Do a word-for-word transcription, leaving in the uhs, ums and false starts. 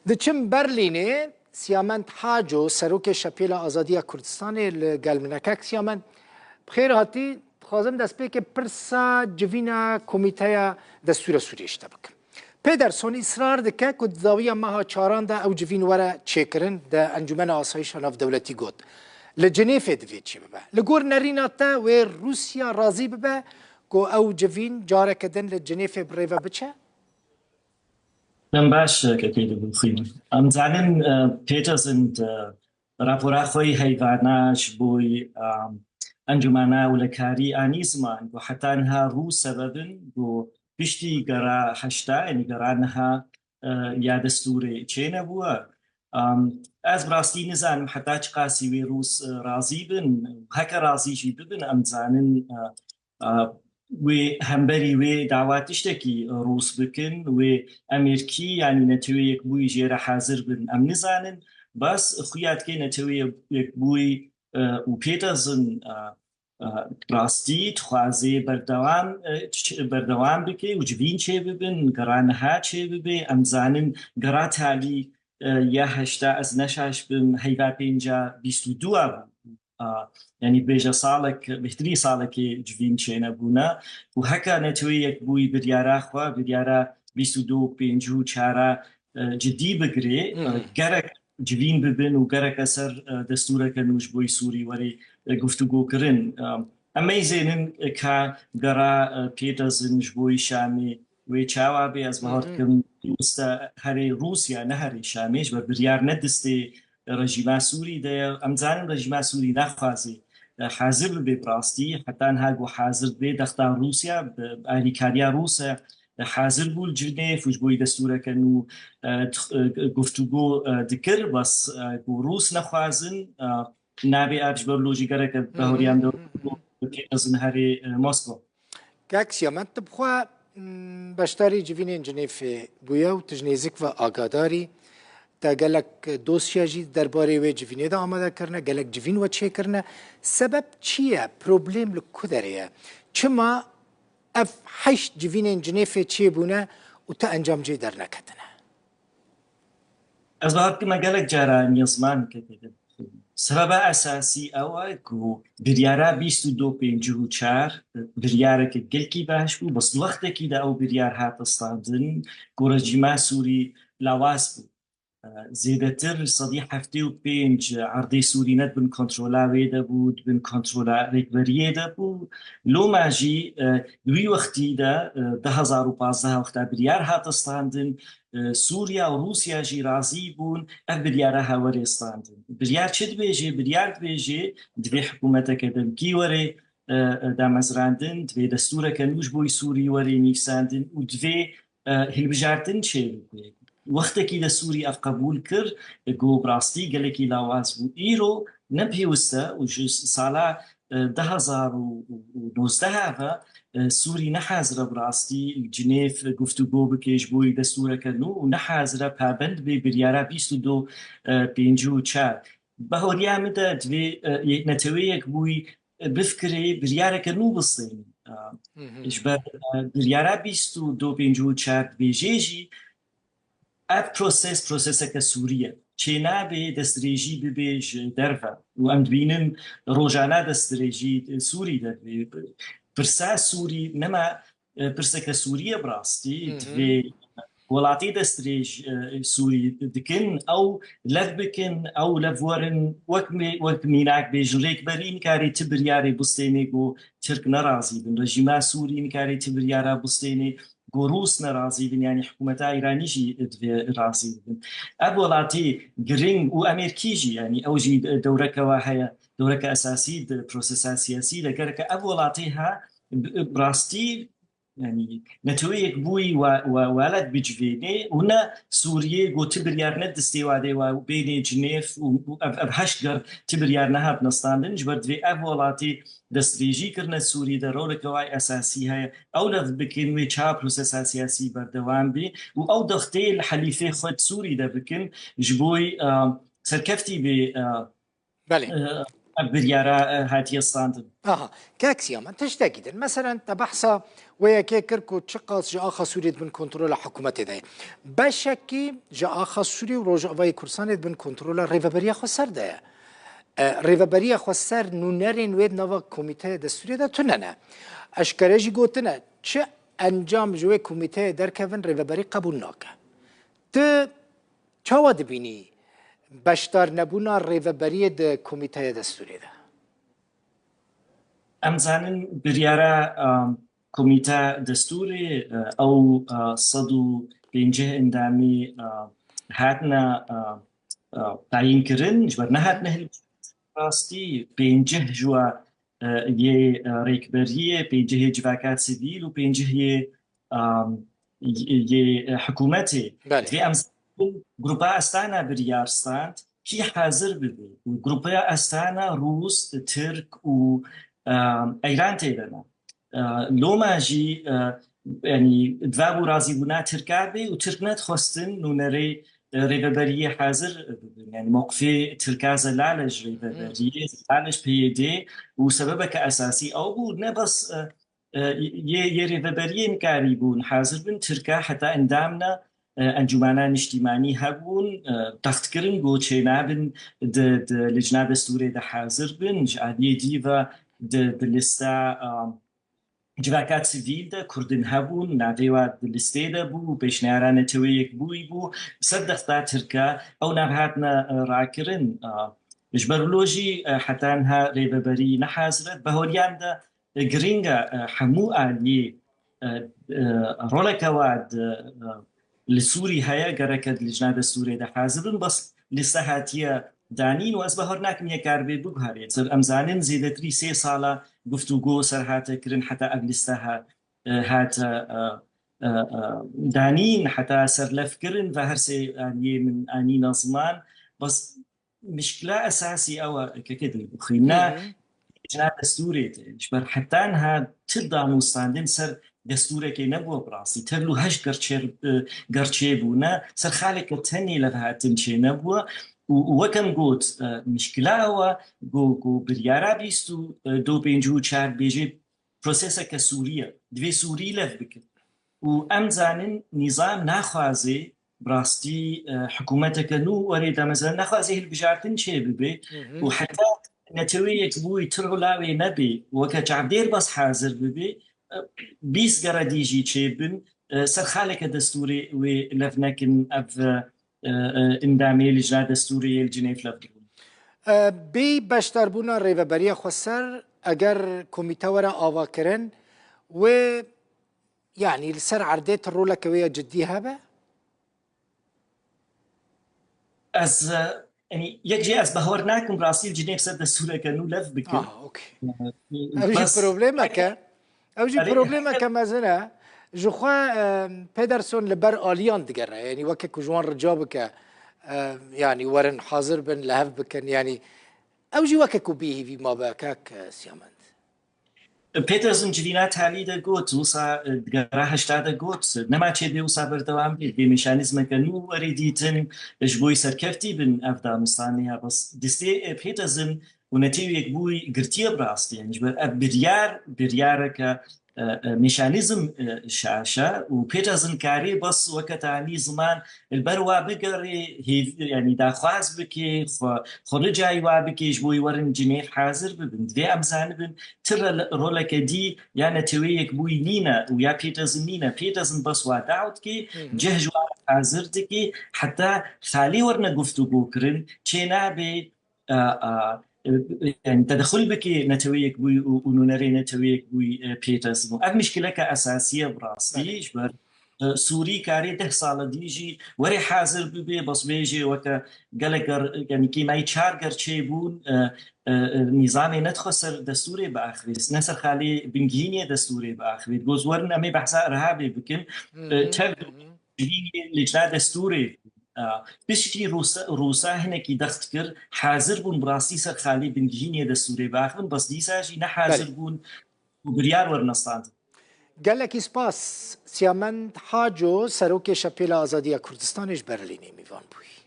Diçim Berlînê, Siyament Haco, serokê Şepêla Azadiya Kurdistanê, li gel min e. Kek Siyament, bi xêr hatî. Dixwazim destpêkê pirsa civîna Komîteya Destûra Sûriyê ji te bikim. Pederson îsrar dike ku di dawiya meha çaran de ew civîn were çêkirin, di Encûmena Asayîşa Navdewletî got. Li Cinêfê divê çêbibe. Li gor nerîna te wê Rûsya razî bibe ku ew civîn careke din li Cinêfê bi rê ve biçe? Dem baş, kekê Dibûxî. Em zanin, e, Peterson di rapora xwe yî heyvana ji bo, e, Encûmena Ewlekarî anî ziman ku heta niha Rûs sebeb in ku piştî gera heşta, yanî gera niha, e, ya destûrê çênebûye. Em, ez bi rastî nizanim heta çiqasî wê Rûs, e, razî bin, heke razî jî bibin, em zanin, e, a, wê hemberî wê dawa tiştekî Rûs bikin, wê Amerîkî, yanî Netewê Yekbûyî jê re hazir bin, em nizanin. Bes xuya dike Netewê Yek-, Yekbûyî, e, û Peterson, e, e, rastî dixwaze berdewam, e, ç-, berdewam bike û civîn çêbibin, gera niha çêbibe. Em zanin gera talî, e, ya heşta, ez ne şaş bim, heyva pênca bîst û dû bû. A, yanî bêje salek, bêhtirî salekê civîn çênebûne û heka Netewê Yekbûyî biryara xwe, biryara bîst û du û pêncî û çar, e, cidî bigirê, e, Hı hı. gerek civîn bibin û gereke ser, e, destûreke nû ji bo Sûrî were, e, guftûgo kirin. E, em meyzênin, e, ka gera, e, Peterson ji bo Şamê wê çawa bê, ez bawer Hı hı. dikim, pêwîst e herê Rûsya, ne herê Şamê, ji ber biryar ne destê rejîma Sûrî de ye. Em zanin rejîma Sûrî naxwaze, e, hazir bibe bi rastî. Heta niha ku hazir dibe, dexta Rûsya, bi alîkariya Rûs e, e, hazir bû li Cinêv û ji bo destûreke nû, e, tix-, e, guftûgo, e, dikir, bes, e, ku Rûs nexwazin, e, nabê ev ji ber lojî gereke Hı hı, bahoriyan de hı hı. Peterson herê, e, Moskva. Kek Siyament, tu bi xwe, mm, beşdarî civînên Cinêfê bûye û tu ji nêzik ve agadarî. Te gelek dosya jî derbarê wê civînê de amade kirine, gelek civîn we çêkirine. Sebeb çi ye? Problem li ku derê ye? Çima ev heşt civînên Cinêfê çêbûne û tu encam cê derneketine? Ez bawer dikim me gelek cara niya ziman kekê de. Sebeba esasî ew e ku biryara bîst û du pêncî û çar biryareke gelkî baş bû, bes di wextekî de ew biryar hate standin ku rejîma Sûrî lawaz bû. E, zêdetir sedî heftê û pênc erdê Sûrî ne di bin kontrola wê de bû, di bin kontrola rêkberiyê de bû. Loma jî, e, di wî wextî de, e, du hezar û pazdeh wexta biryar hate standin, e, Sûriya û Rûsya jî razî bûn ev biryara ha were standin. Biryar çi dibêje? Biryar dibêje divê hikûmeteke demkî were, e, e, damezrandin, divê destûreke nû ji bo Sûrî were nivîsandin û divê, e, hilbijartin çêbibe. Wextekî de Sûrî ev qebûl kir, e, ku bi rastî gelekî lawaz bû. Îro ne pêwist e û ji sala, e, du hezar û nozdeh ve, e, Sûrî ne hazir e bi rastî li Cinêv guftûgo bike ji bo destûreke nû û ne hazir e pabend bê biryara bîst û du, e, pêncî û çar. Bahoriya min de divê, e, yek-, Netewê Yekbûyî, e, bifikirê biryareke nû bistêne. E, Hı hı. ji ber, e, biryara bîst û du pêncî û çar dibêje jî, ev proses, proseseke Sûrî ye. Çênabe destdirêjî bibe ji derve. Û em dibînin rojana destdirêjî Sûrî de dibe. Pirsa Sûrî nema, e, pirseke Sûrî ye bi rastî. Hı hı. Divê welatê destdirêj, e, Sûrî dikin, ew lev bikin, ew lev werin, wek mê-, wek mînak bêjin, rêkberî nikarê ti biryarê bistênê ku Tirk nerazî bin. Rejîma Sûrî nikarê ti biryara bistênê ku Rûs nerazî bin, yanî hikûmeta Îranî jî divê razî bin. Ev welatê giring û Amerîkî jî, yanî ew jî dewreke wa heye, dewreke esasî di prosesa siyasî de gereke ev welatê ha bi, bi rastî, yanî Netewê Yekbûyî we, we, welat bicivênê û ne Sûriyê ku ti biryar ne distê wadê we bênê Cinêv û, û ev, ev heşt ger ti biryar nehatine standin, ji ber divê ev welatê destdirêjî kirine Sûrî de roleke wayî esasî heye. Ew lev bikin wê çawa prosesa siyasî berdewam bê û ew dextê li helîfê xwe di Sûrî de bikin ji bo, e, serkeftî bê, e, Belê. e, Ev biryara, e, hatiye standin. Aha, kek Siyaman, tiştekî din. Meselen, te behsa wê yekê kir ku çiqas ji axa Sûriyê di bin kontrola hikûmetê de ye. Beşekî ji axa Sûriyê û Rojavayê Kurdistanê di bin kontrola Rêveberiya Xweser de ye. E, Rêveberiya Xweser nûnerên wê di nava komîteya destûrê de tune ne. Eşkere jî gotine, çi encam ji wê komîteyê derkevin, Rêveberî qebûl nake. Tu çawa dibînî beşdarnebûna Rêveberiyê di komîteya destûrê de? Em zanin biryara, e, komîte destûrê, e, ew, e, sed û pêncî endamî, e, hatine, e, e, tayîn kirin, ji ber nehatine hilbijartin rastî, pêncî ji we, e, yê, e, rêkberiyê, pêncî yê civaka sivîl û pêncî yê, e, yê, e, hikûmetê. Belê. Divê em zanin, Grupa Astana biryar stand, kî hazir bibe. Û Grupa Astana Rûs, Tirk û, e, Eyran tê de ne. E, loma jî, e, yanî, divabû razîbûna Tirka bê û Tirk nedixwestin nûnerê, e, rêveberiyê hazir bibin. Yanî, mewqifê Tirka zelal e ji rêveberiyê, zelal e ji P Y D û sebebeke esasî ew bû, ne bes, e, e, yê, yê rêveberiyê nikarîbûn hazir bin, Tirka heta endamna, e, Encûmena Niştîmanî hebûn, e, text kirin, got çênabin di, di licna destûrê de hazir bin, ji aliyê dî ve di, di lista, e, civaka sivîl de Kurdin hebûn, navê we di listê de bû, pêşniyara Netewê Yekbûyî bû, ser dexta Tirka ew nav hatine, e, rakirin. E, ji ber wilo jî, e, heta niha rêveberî ne hazir e. Di bahoriyan de, e, girîng e, e, hemû aliyê, e, e, roleke we di, e, li Sûrî heye, gereke di licna destûrê de hazir bin, bes lîste hatiye danîn û ez bawer nakim yê kar bê biguherê. Ser em zanin zêdetirî sê sala guftûgo ser hate kirin heta ev lîste ha-, e, hate, e, e, e, danîn, heta serlevkirin ve her sê aliyê min anîne ziman. Bes mişkila esasî ew e, keke Dilbixwîn, ne Hı hı. licna destûrê de. Ji ber heta niha ti danûstandin ser destûrekê nebûwe bi rastî. Tevlû heşt gerçê, e, gerçê bûne, ser xaleke tenê levhatin çê nebûwe. Û, û wek em got, e, mişkila ew e, ku, ku biryara bîst û du pêncî û çar bêjê proseseke Sûrî ye. Divê Sûrî lev bikin. Û em zanin nîzam naxwaze bi rastî, e, hikûmeteke nû werê damezrane, naxwaze hilbijartin çê bibe Hı hı. û heta Netewê Yekbûyî tir û lawê nebe, weke çavdêr bes hazir bibe, e, bîst gere dî jî çêbin, e, ser xaleke destûrê wê lev nekin, ev, e, e, endamê licna destûrê yê li Cinêv lev dibûn. E, bê beşdarbûna Rêveberiya Xweser, eger komîte were avakirin, wê, yanî li ser erdê ti roleke wê ya cidî hebe? Ez, e, yanî, yek jê ez bawer nakim rastî li Cinêv ser destûreke nû lev bikin. Ah, okey. E, Ev jî bes problemek e. Ew jî Erê. problemeke mezin e. Ji xwe, e, Pederson li ber aliyan digere. Yanî weke ku ji wan rica bike, e, yanî werin hazir bin, li hev bikin. Yanî ew jî weke ku bêhîvî mabe, kak, e, Siyamend. Peterson civîna talî de got, wisa, e, digera heşta de got, nema çêbê wisa berdewam bê, divê mekanîzmeke nû werê dîtin, ji bo yî serkeftî bin ev danûstanê ya. Bes destê, e, Peterson û Netewê Yekbûyî girtiye bi rastî. Yanî ji ber ev biryar, biryareke, e, e, mekanîzm, e, şaş e û Peterson karê bes weke tanî ziman li ber wa bigerê, hêv-, yanî daxwaz bike, xwe, xwe ricayî wa bike ji bo yî werin Cinêv hazir bibin. Divê em zanibin ti re-, roleke dî ya Netewê Yekbûyî nîne û ya Peterson nîne. Peterson bes wa daw dike, Hı hı. cih ji wa hazir dike, heta xalê werine guftûgo kirin, çê nabe, e, e, e, yanî tedexul bike Netewê Yekbûyî û, û nûnerê Netewê Yekbûyî, e, Peterson. Ev mişkileke esasî ye bi rastî, Belê. ji ber, e, Sûrî karê deh sala dî jî were hazir bibe, bes bêjê weke gelek ger, yanî kêmayî çar ger çêbûn, e, e, e, nîzamê nedixwe ser destûrê biaxivê, ne ser xalê bingihînê destûrê biaxivê. Goz werin em ê behsa Irhabê bikin. Hı E, hı, tev hı hı. Civînê licna destûrê, e, piştî Rûsa, Rûsa hinekî dext kir, hazir bûn bi rastî ser xalê bingihînê destûrê biaxivin, bes dîsa jî ne hazir Belê. bûn û biryar werine standin. Gelekî spas, Siyamend Haco, Serokê Şepêla Azadiya Kurdistanê ji Berlînê mîvan bûyî.